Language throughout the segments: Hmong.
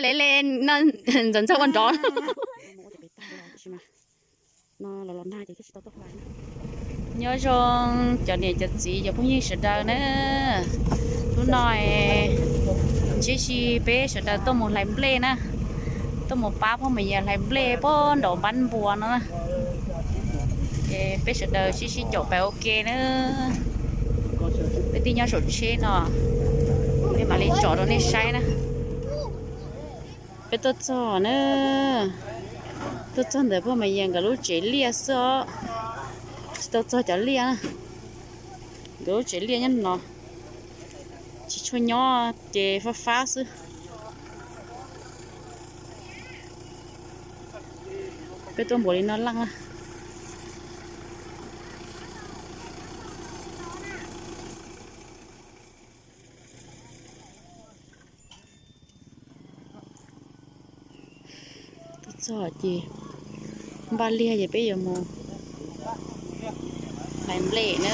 Le le no ntxawm ntxawg ua nrov. Nyob zoo cov niam cov txiv cov phooj ywg sawv daws na. Hnub no ntsib si peb sawv daws tuaj mus hlais nplej na, tuaj mus pab phooj ywg hlais nplej puag nraum npab npua no na. Ces peb sawv daws sib sib caum pais ua ke na. Peb twb nyob saum tsheb no, peb mam li tsom rau nej saib na. Peb tuaj txog na, tuaj txog ntawm pog Mas Yas nkawd lub tsev liaj xwb os, tsis tau txog cov liaj na. Nkawd lub tsev liaj nyob no, tsis tshua nyob ces fab fab xwb. Peb tuaj npaum li no laj na. Tuaj txog ces npaj liaj ces peb yuav mus hlais nplej na.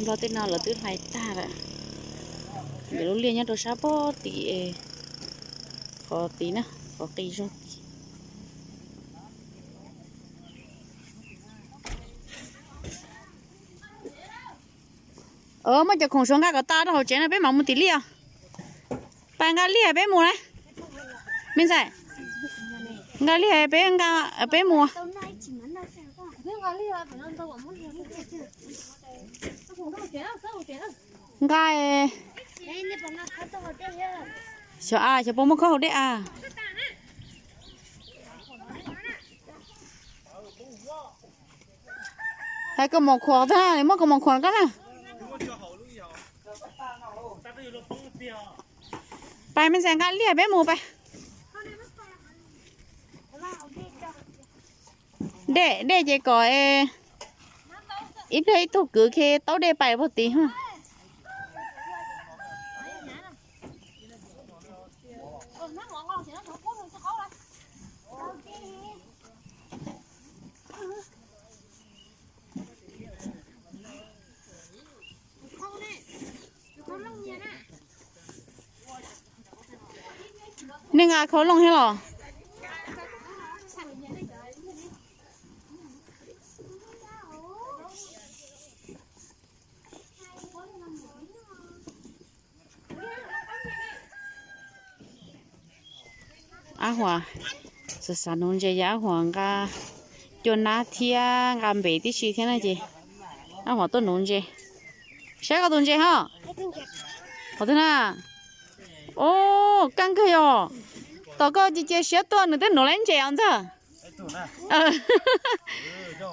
Nplog tej no lawv twb hlais tag lawm. Nkawd lub liaj nyob rau sab pob tid, qhov tid na, qhov qis zog tid. Muab cov khoom suav nqa kom tas rau hauv tsev no peb mam mus tim liaj. Pais nqa liaj peb mus na. Me ntxhais, nqa liaj peb, peb mus. Nqa, xyov a, xyov puas muaj khob hauv dej a. Hais kaus mom khuam tag, muab kaus mom khuam koj na. Pais me ntxhais, nqa liaj peb mus pais. Dej, dej ces kom ib pliag ib tug kwv khi taub dej pais puag tid. Nej nqa khau looj thiab los? Ab Huas xav xav nuv ntses, yog Ab Huas nqa cua nab thiab nqa npem tib si thiab na ces Ab Huas tuaj nuv ntses. Saib koj tus ntses ho. Qhov twg na? Ub, kaj kawg yog. Tom koj cia cia siab tuaj nws twb nuv lawm ntses os ntxawg.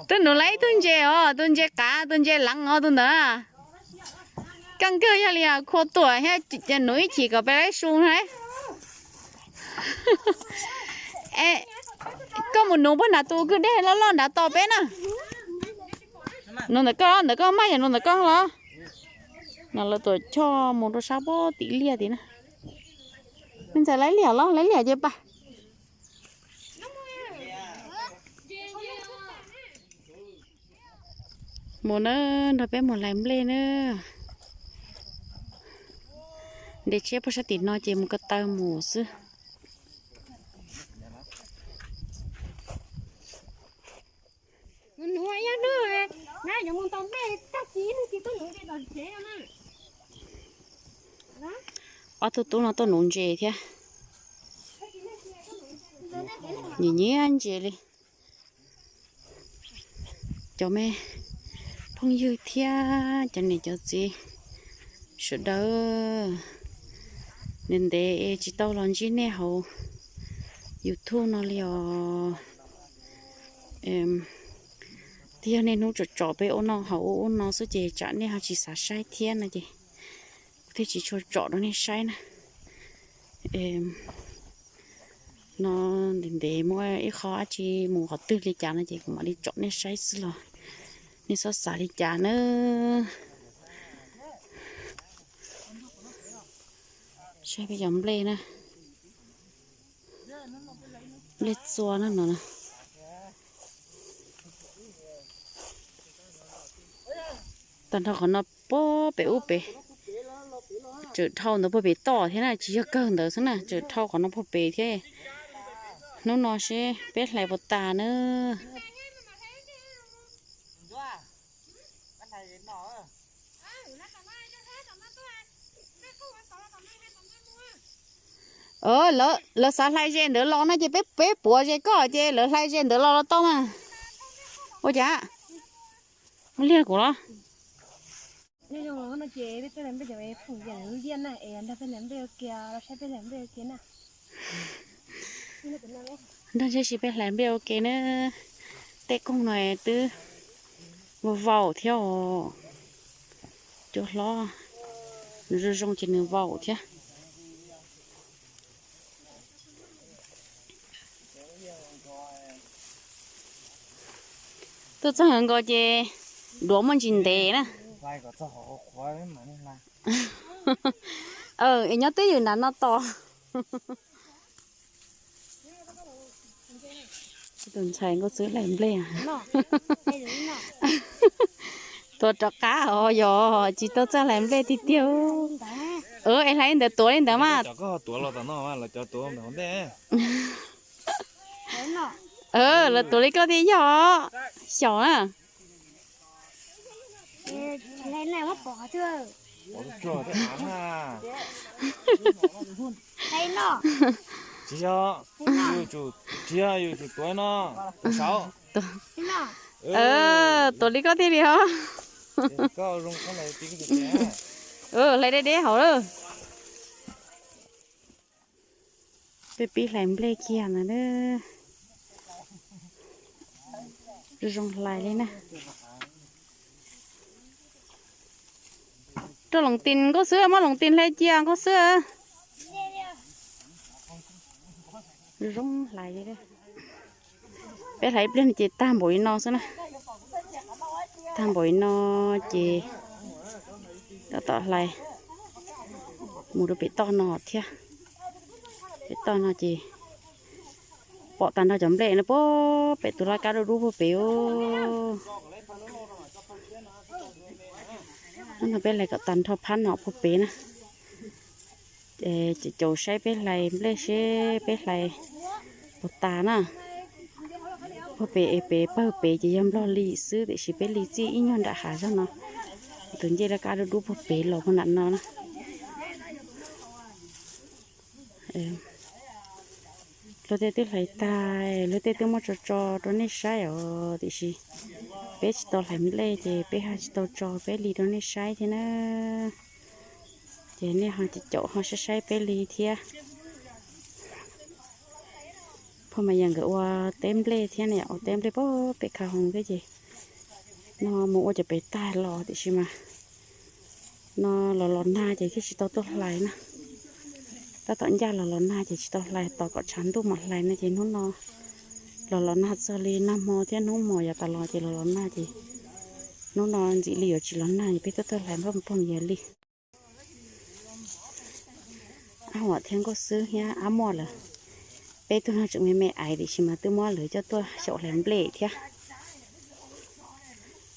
Twb nuv lawm ib tug ntses os, tus ntses qav, tus ntses leev os tus ntawd na. Kaj kawg yog li Khua Tuam thiab, nuv ib chim kom peb laib su na. Koj mus nuv puag nram tus kwj dej loj loj nrad tos peb na. Nuv ntawm koj, ntawm koj mas yog nuv ntawm koj los. No lawv tuam choj mus rau sab pob tim liaj tid na. Me ntxhais laib liaj los, laib liaj ces pais. Mus na, nrog peb mus hlais nplej na. Nres tsheb puag sab tim no ces mus ko taw mus xwb. Ob tug tub no tuaj nuv ntses thiab. Nyiam nyiam ntses li. Cov me phooj ywg thiab cov niam cov txiv sawv daws, ntev ntev tsis tau los ntsib nej hauv YouTube no li os. Twb yog niaj hnub tsom tsom peb ua noj haus ua ub no xwb ces tsam nej ho tsis xav saib thiab no ces kuv thiaj tsis tshua tsom rau nej saib na. No ntev ntev muaj ib qho dab tsi mus qhov twg li cas no ces kuv mam li tsom nej saib xwb los nej txhob xav li cas na. Saib peb cov nplej na, nplej txua na no. Tag nrho qhov no puag pem ub pem, Tseem dhau ntawd puag pem toj thiab na, tsis yog kawg ntawd xwb na, tseem dhau qhov no puag pem thiab. Hnub no seb peb hlais puas tas na. Lawv xav hlais ze ntawd los no ces peb, peb puav ze koj ces lawv hlais ze ntawd los los tau mas. Ua cas? Muaj liag kuv los? Nrog ntshe si peb hlais nplej ua ke na. Tej koog no twb vau vau thiab os. Cua hlob nws zoo zoo ces nws vau thiab. Tuaj txog hauv nkaus ces duav muaj ntsis ntev na. Es nyob twj ywm nram no tos. Tus ntxhais Nkauj Xwb hlais nplej. Tuav rov qab os, yog tsis tau txawj hlais nplej tiag tiag. Es hlais li ntawd tuav li ntawd mas. Lawv tuav li koj thiaj yog. Xyaum na. Tsis yog, tsis yog yus tsum tuav no, tuav saud. Tuav li koj thiaj li os. Hlais deb deb hauv lawm. Peb pib hlais nplej kiag ntawd na. Zoo hlais li na. Rau loos tis Nkauj Xwb, muab loos tis hle cia Nkauj Xwb. Zoo hlais li. Peb hlais ib pliag no ces tag npaum li no xwb na. Tag npaum li no ces tab tom hlais mus rau pem toj no thiab. Pem toj no ces pom tag nrho cov nplej no puag pem tus laj kab dub dub puag pem. Hnub no peb hlais kom tag nrho phab no puag pem na. Ces caum saib peb hlais nplej seb peb hlais puas tas na. Puag pem es pem pawg pem ces yog nplog li xwb tiam sis peb li txij ib nyuag nram hav zog no. Tus ncej laj kab dub dub puag pem los puag nram no na. Luag tej twb hlais tag, luag tej twb muab tso tso rau nej saib os, tiam sis peb tsis tau hlais nplej ces peb ho tsis tau tso peb li rau nej saib thiab na. Ces nej ho caum ho saib saib peb li thiab. Phoj Mas Yas nkawd ua teb nplej thiab na, ua teb nplej puag pem kha hoov thiab ces no mus ua cov pem tag los tiam sis mas no los los nag ces thiaj tsis tau tuaj hlais na. Tab tom ncaj los los nag ces tsis tau hlais, tos kom tshav ntuj mam hlais no ces hnub no los los nag txog li nag hmo thiab hnub hmo yav tas los ces los los nag ces hnub no ntxim li yuav tsis los nag es peb tuaj tuaj hlais npaj Phoj Mas Yas li. Ab Huam thiab Nkauj Xwb thiab Ab Muaj lawm. Peb tug no tseem me me aiv tiam sis mas twb muab lawv coj tuaj xyaum hlais nplej thiab.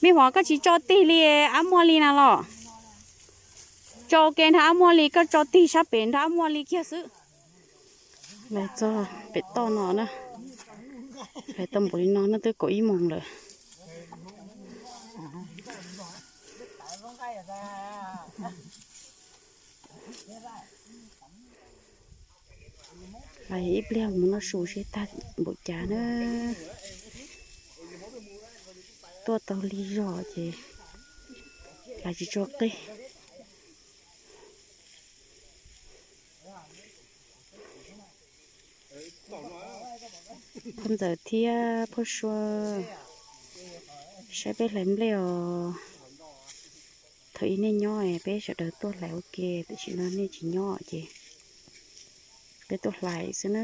Me Huam, koj tsis tso tig li Ab Muaj li na los? Tso ua ke nrog Ab Muaj li, koj tso tig sab pem nrog Ab Muaj li kiag xwb. Los txog pem toj no na, hlais tau npaum li no na twb kaum ib moos lawm. Hlais ib pliag mus noj su seb tag npaum cas na. Tuaj tau lig zog ces hlais tsis tso qig. Phoj Ntxawm thiab Phoj Sua, saib peb hlais nplej os. Thaum ub nej nyob peb sawv daws tuaj hlais ua ke, tiam sis no nej tsis nyob ces peb tuaj hlais xwb na.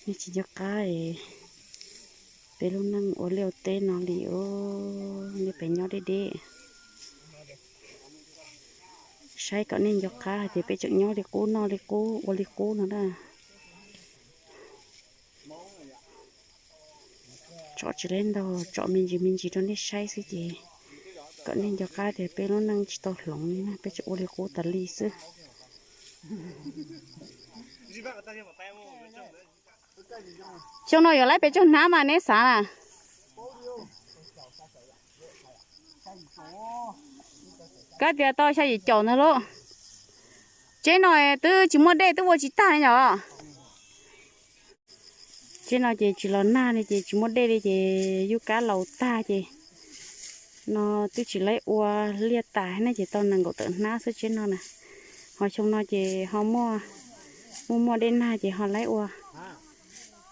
Nej tsis nco qab es peb lub neej ua liaj ua teb no li os, nej pem nyob deb deb. Saib kom nej nco qab hais tias peb tseem nyob li qub noj li qub ua li qub no na. Tsom tsis laib ntau, tsom me ntsis me ntsis rau nej saib xwb ces kom nej nco qab tias peb lub neej tsis tau hloov li na, peb tsuas ua li qub tas li xwb. Xyoo no yuav laib pes tsawg hnab mas neb xav na? Kab tias tau xya yim caum ntag lauj. Tsheb no twb tsis muaj dej twb ua tsis tag li yom. Tsheb no ces tsis los nag li ces tsis muaj dej li ces yub kab laus tag ces no twb tsis laib ua liaj tas na ces tau nees nkaum tawm hnab xwb tsheb no na. Ho xyoo no ces ho muaj, muaj muaj dej nag ces ho laib ua,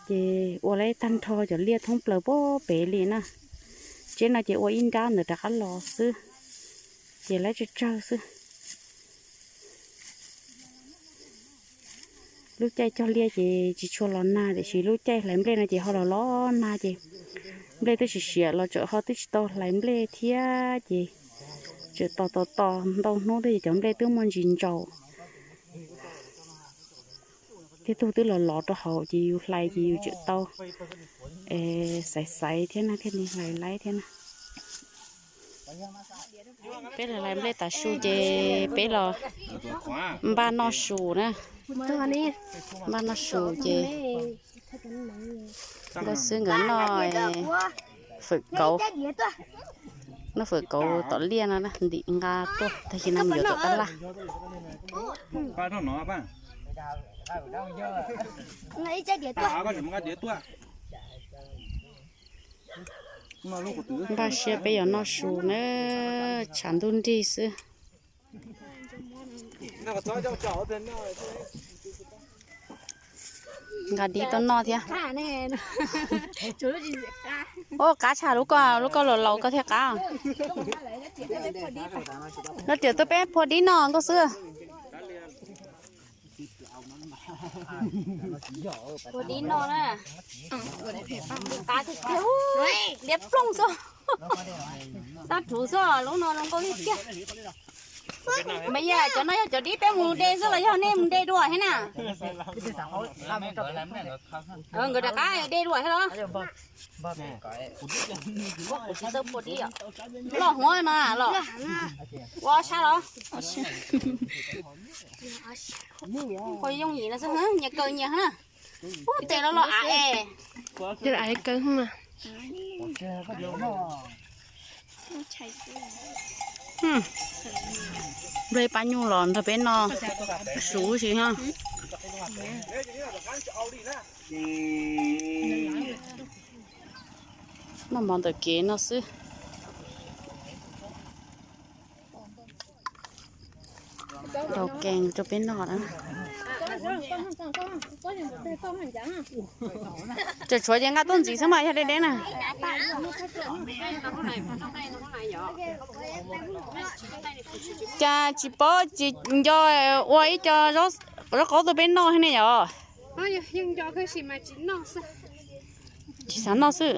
ces ua laib tag nrho cov liaj thoob plaws puag pem li na. Tsheb no ces ua ib nrab ntawd rov qab los xwb, ces laib tsawg tsawg xwb. Lub caij cog liaj ces tsis tshua los nag tiam sis lub caij hlais nplej no ces ho los los nag ces nplej twb tsis siav los tseem ho twb tsis tau hlais nplej thiab ces tseem tos tos tos ntau hnub thiab ces cov nplej twb muaj ntsis ntsaus. Tej tug twb los lov rau hauv ces yus hlais ces yus tseem tau xaiv xaiv thiab na thiaj li hlais laib thiab na. Peb los hlais nplej tav su ces peb los npaj noj su na. Npaj noj su ces nkauj xwb nkawd noj fawm kauv, noj fawm kauv tom liaj no ntim nqa tuaj tag kis no mus yuav tom tab laj. Npaj siab peb yuav noj su na, tshav ntuj nrig xwb. Nqa dib tuaj noj thiab. Ua qab tshaj lub ko, lub ko laus laus ko thiaj qab. Los tiam tuaj peb phua dib noj nkauj xwb. Phua dib noj na. Qab tiag tiag, diav plooj xwb. Tab rhuv xwb, lub no zoo nkauj tiag tiag. Mas yog cov no yog cov dib peb mus de xwb los yog nej mus de dua thiab na? Nkawd rov qab de dua thiab los? Kuv tsis txawj phua dib os. Loj huv no los? Ua ob sab los? Kua yooj yim no xwb, nyias kaw nyias na. Ub, tes los los av es. Nplej pab nyuj los nrog peb noj su si. Noj mov ntawm kev no xwb. Tau kees rau peb noj na. Tseem tshuav ces nqa tuaj ntxiv xwb mas yog deb deb na. Cas tsis paub tsis nco ua ib co zaub qaub tuaj peb noj thiab ne yom? Tsis xav noj xwb.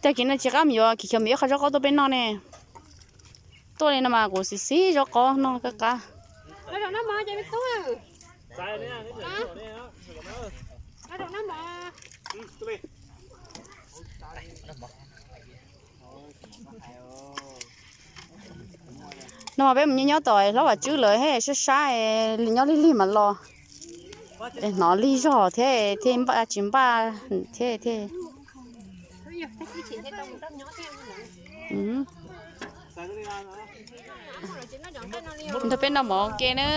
Tag kis no tsis qab mus yuav kis xyov mus yuav qhov zaub qaub tuaj peb noj ne. Tuaj li no mas kuv xis xib zaub qaub noj qab qab. No mas peb mus nyob nyob tom hlob Vam Tswb lawv thiaj sab sab, nyob lig lig mas los, hnov lig zog thiab thiaj npaj tsis npaj thiab thiaj. Nrog peb noj mov ua ke na,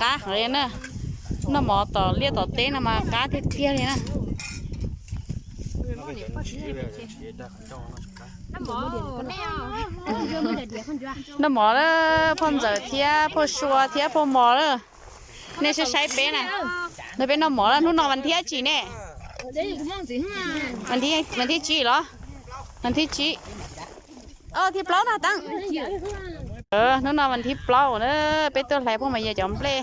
qab heev li na. Noj mov tom liaj tom teb no mas qab tiag tiag li na. Noj mov lawm phauj Ntxawm thiab phauj Sua thiab phauj Mos lawm. Nej saib saib peb na, nrog peb noj mov lawm. Hnub no vas thib dab tsi ne? Vas thib tsib los? Vas thib tsib, thib plaub na Teeb. Hnub no vas thib plaub na, peb tuaj hlais phauj Mas Yas cov nplej.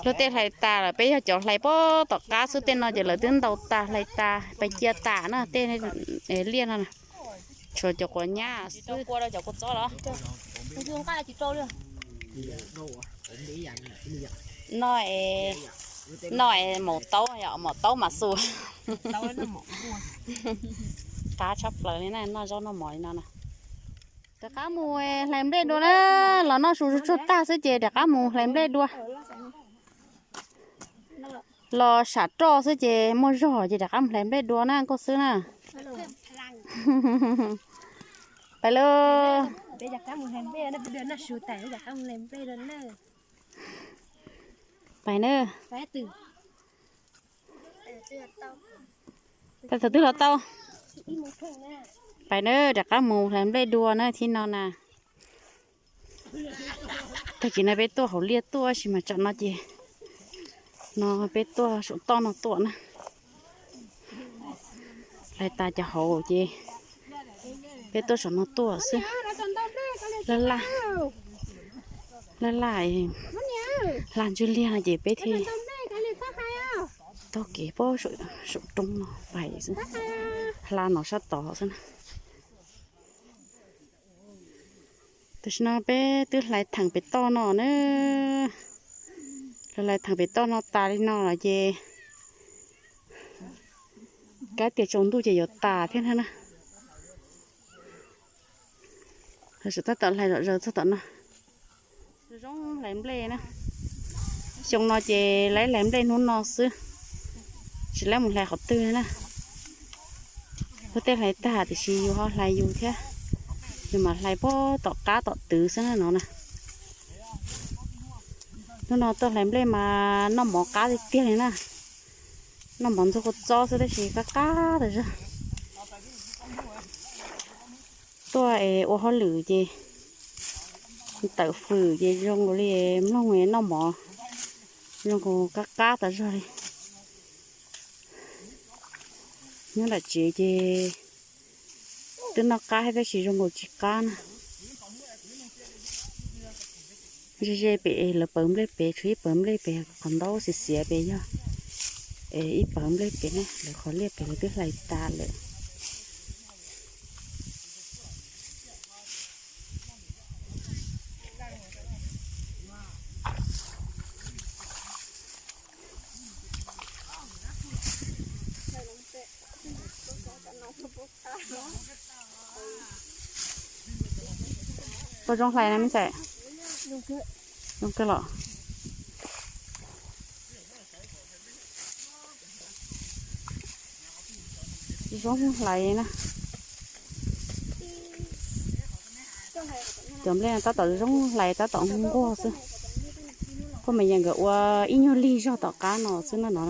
Luag tej hlais tas lawm, peb yog cov hlais puag tom qab xwb, tej no ces lawv twb ntaus tas hlais tas pais cia tas na, tej liaj no. Tshuav cov quav nyab xwb. No es Noj maum taub, maum taub mas xus. Qab tshaj plaws li na, noj zaub noj mov li no na. Rov qab mus hlais nplej dua na, los noj su tsuag tag xwb ces rov qab mus hlais nplej dua. Los sam roj xwb ces muaj zog ces rov qab mus hlais nplej dua na, nkauj xwb na. Pais lauj. Pais na. Pais thaum twg los tau. Pais na, rov qab mus hlais nplej dua na, thib no na. Tag kis no peb tuaj hauv liaj tuaj sis mas tsam no ces, no peb tuaj saum toj no tuaj na. Hlais tas cov hauv ces peb tuaj saum no tuaj xwb. Laj laj, laj laj, hla ntswg liag no ces peb thiaj taug kev pab saum roob no pais xwb. Hla no sab tod xwb na. Tam sim no peb twb hlais theem pem toj no na. Hlais theem pem toj no tas li no lawm ces kav tias tsaus ntuj ces yuav tas thiab na. Tam sim tab tom hlais zom zaws txog tom no. Zoo hlais nplej na. Xyoo no ces lawv hlais nplej hnub no xwb, tsis lawv mus hlais qhov twg na. Ua tej hlais tag tiam sis yus ho hlais yus thiab, yus mam hlais pem tom qab tom twv xwb na no na. Hnub no tuaj hlais nplej mas noj mov qab tiag tiag li na. Noj mov ntxuag kua txob xwb tab sis qab qab tas zog. Tuaj es ua hauj lwm ces tawm fwm ces zoo nkaus li mloog noj mov zoo nkaus qab qab tas zog li. Nyob nram tsev ces twb noj qab thiab tab sis zoo nkaus tsis qab na. Ze ze pem lawv pawv nplej pem, tshuav ib pawv nplej pem qhov ntaub xiav xiav pem yog ib pawv nplej pem ne, lawv qhov liaj pem lawv twb hlais tas lawm. Puas zoo hlais na me ntxhais? Zoo kawg los. Zoo hlais na. Cov nplej tab tom zoo hlais tab tom nquag xwb. Poj me yam nkawd ua ib nyuag lig zog tom qab no xwb na no.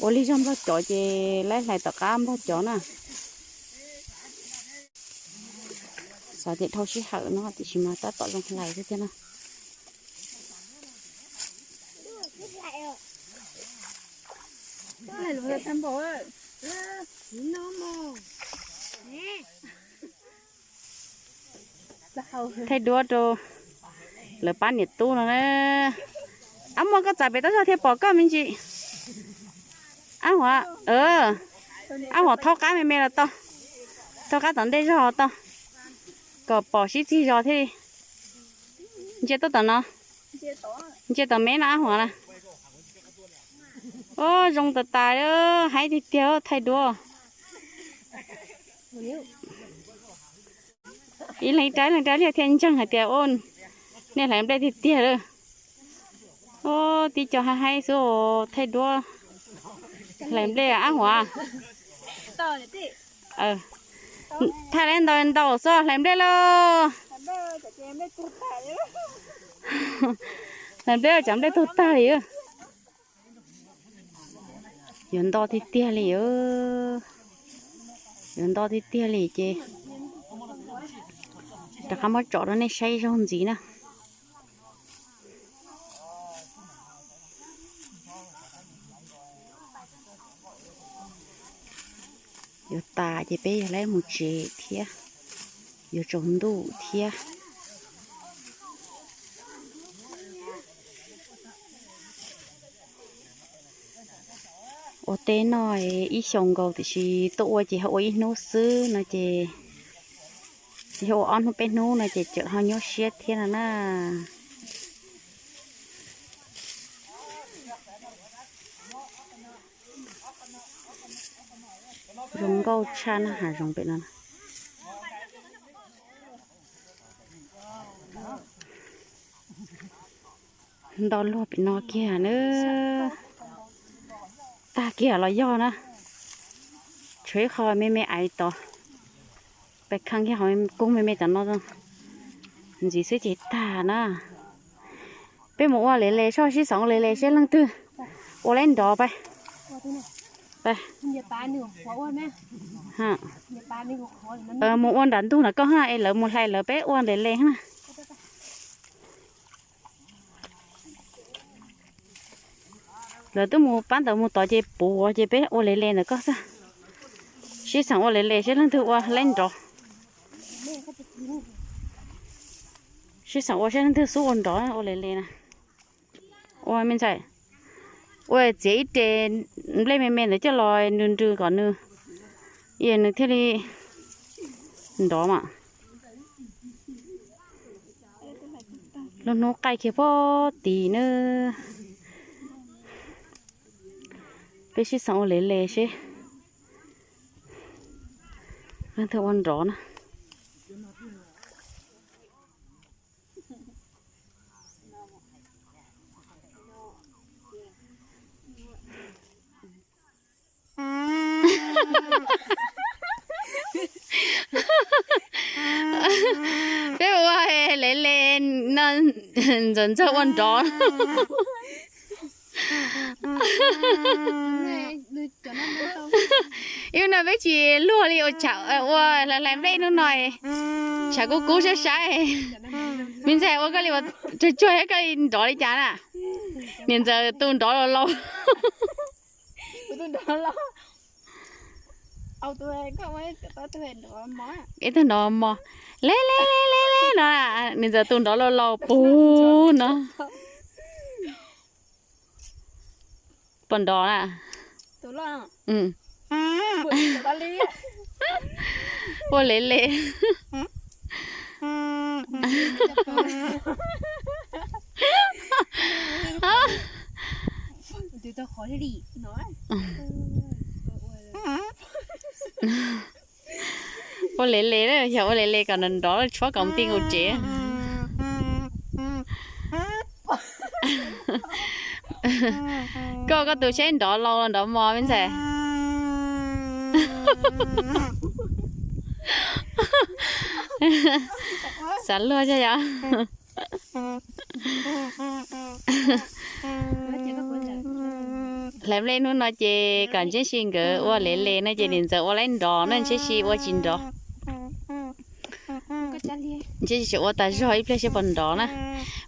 Ua lig zog nplog cov ces lawv hlais tom qab nplog cov na. Xav tias dhau sij hawm no tiam sis mas tab tom zoo hlais thiab thiab na. Thaij duab rau lawv pab niam tub no na. Ab Muaj, koj txav pem tab zog thiaj pom koj me ntsis. Ab Huam, Ab Huam thaub qab me me los tau, thaub qab tom ntej zog tau, kom pom sib txig zos thiaj li. Ntsia tuaj tom no, ntsia tom me no Ab Huam na. Ua zoo tas tas, haib tiag tiag thaij duab. Ib leeg rab ib leeg rab liag thiaj ntseeg hais tias, nej hlais nplej tiag tiag lawm. Ua tib co haib haib xwb, thaij duab hlais nplej Ab Huam. Thaij li ntau ntau xwb hlais nplej lauj. Hlais nplej cov nplej tuag tag li. Yuav nto tiag tiag li, yuav nto tiag tiag li ces rov qab muab tsom rau nej saib zaug ntxiv na. Yuav tas ces peb yuav lawv mus tsev thiab, yuav tsaus ntuj thiab. Ua teb noj ib xyoos nkaus tiam sis tuaj ua ces ho ua ib hnub xwb no ces, ces ho ua ob hnub peb hnub no ces tseem ho nyuaj siab thiab no na. Zoo nkauj tshaj na, hav zoov pem no. Nto luag pem no kiag na. Tag kiag los yog na. Tshuav ib qho me me aiv tod. Pais khee kiag qhov kub me me tom no ntxiv xwb ces tag na. Peb mus ua le le soj sib xeem ua le le seb leej twg ua laib nrov pab. Mus ua nram ntug no koj ha es lawv mus hlais lawv peb ua le le na. Lawv twb mus pab ntawd mus tod ces puv ces peb ua le le ntawm koj xwb. Sib xeem ua le le seb leej twg ua laib nrov. Sib xeem ua seb leej twg xub ua nrov ua le le na. Ua me ntxhais, ua txiav ib re nplej me me ntawd coj los nrws nrws kom nws, nws thiaj li nrov mas. Lub hnub qaij kiag pob tid na. Peb sib xeem ua le le seb leej twg ua nrov na. Peb ua le le no, ntxawm ntxawg ua nrov. Ib hnub no peb tsis luag li ua, ua hlais nplej hnub no, tshav kub kub saib saib. Me ntxhais ua koj li tsuag tsuag koj li nrov li cas na? Niam ntxawm tus nrov laus laus. Ib tug nrov mos, le le le le no, niam ntxawm tus nrov laus laus puv no. Pom nrov na. Ua le le. Ua le le, yog ua le le kom nrov nrov tshuab kom mus ti nkaus tsev. Koj, koj tus saib nrov laus los nrov mos me ntxhais? Xav luag coj yog. Hlais nplej hnub no ces kom Ntshiab Si nkawd ua le le no ces niam ntxawm ua laib nrov na, Ntshiab Si ua tsis nrov. Ntshiab Si ua tas zog ib pliag seb puas nrov na.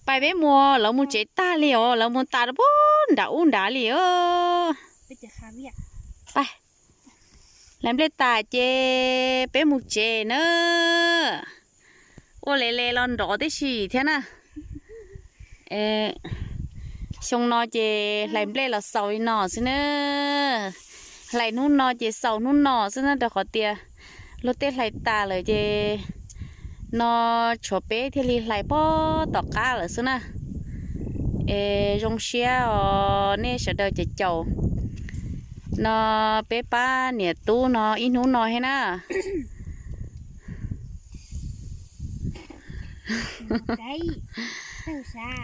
Pais peb mus, lawv mus tsev tag li os, lawv mus tas rau puag nram ub nrad li os. Hlais nplej tas ces peb mus tsev na. Ua le le los nrov tib si thiab na. Xyoo no ces hlais nplej los xaus li no xwb na. Hlais hnub no ces xaus hnub no xwb na, rau qhov tias luag tej hlais tas lawm ces no tshuav peb thiaj li hlais puag tom qab lawm xwb na. Es zoo siab os nej sawv daws caum caum no peb pab niam tub no ib hnub no thiab na.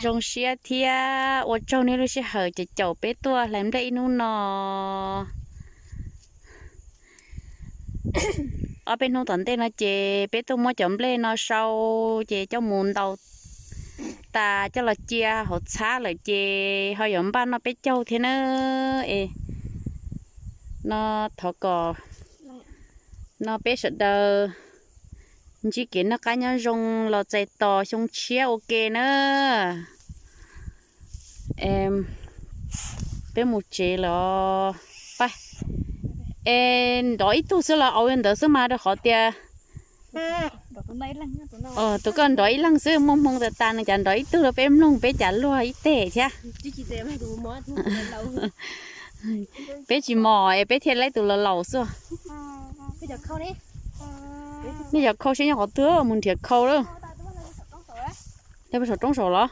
Zoo siab thiab ua tsaug nej lub sij hawm caum caum peb tuaj hlais nplej ib hnub no. Ob peb hnub tom ntej no ces peb tuaj muab cov nplej no sau ces coj mus ntaus tas coj los cia hauv txhab lawm ces ho yuav npaj noj peb caug thiab na. Es no thov kom no peb sawv daws ntsib kev noj qab nyob zoo los txais tos xyoo tshiab ua ke na. Peb mus tsev los pab. Es nrov ib tug xwb los au ntawd xwb mas rau qhov tias tus koj nrov ib leeg xwb, muaj hmoo tas tas nws cas nrov ib tug rau peb mloog peb cas luag ib teg thiab. Peb tsis mos es peb thiaj laib tus laus laus xwb. Nej cov khau seb nyob qhov twg, mus nrhiav khau lawm. Saum roob saum los?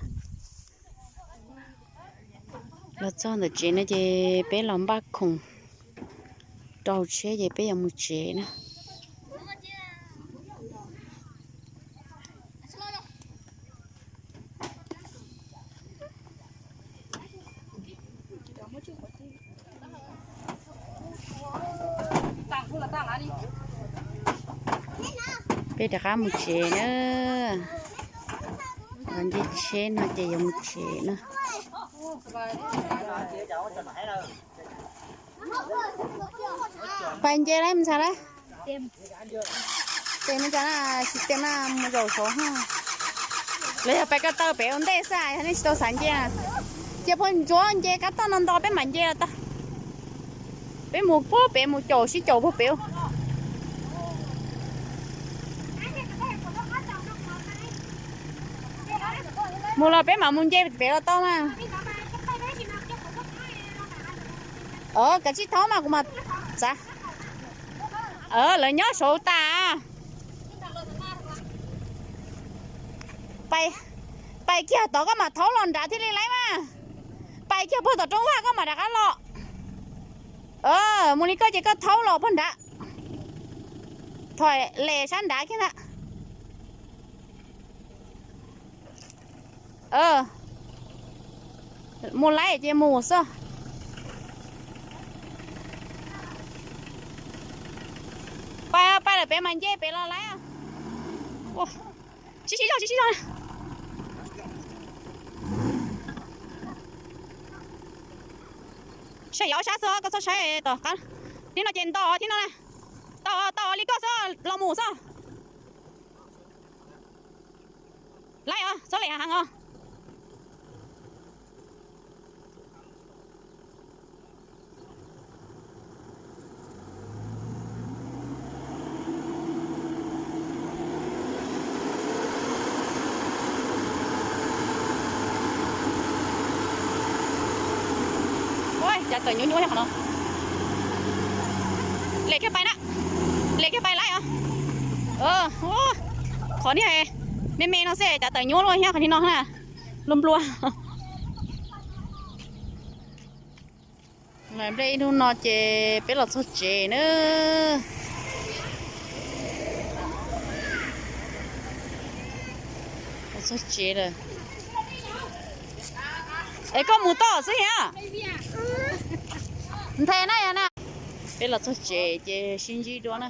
Los txog ntawm tsev no ces peb los npaj khoom. Rau tsheb ces peb yuav mus tsev na. Peb rov qab mus tsev na. Los nce tsheb no ces yuav mus tsev na. Pais nce lawm mus txog lawm. Tes mus txog na, tsis tes mas mus zaum saud. Los yog pais ko taw pem ua ntej xwb, yog nej tsis tau xav nce na. Cia phooj ywg nce kab toj no nto peb mam nce los tau. Peb mus puag pem mus caum sib caum puag pem. Mus los peb mam mus nce pem los tau mas. Kav tsij thaub mas kuv mam xav. Lawv nyob saud tas. Pais kiag tod koj mam thaub los nrad thiaj li laib mas. Pais kiag puag tom roob vaj koj mam rov qab los. Mus li koj ces koj thaub los puag nrad. Thom les sab nrad kiag ntag. Mus laib ces mus xwb. Pais, pais lawm pem mas nce pem los laib. Sib sib zog, sib sib zog. Saib ob sab xwb koj txhob saib tom qab. Thib no ces nto thib no na. Tau, tau li koj xwb los mus xwb. Laib os, txhob lem heev os. Ua cas tawm nyuaj nyuaj qhov no. Lem kiag pais na. Lem kiag pais laib os. Qhov niag me me no xwb cas tawm nyuaj luaj thiab qhov niag no na. Nplua nplua. Nplej ib hnub no ces peb los txog tsev na. Los txog tsev lawm. Es koj mus toj xwb thiab. Nthe na yog na. Peb los txog tsev ces sib ntsib dua na.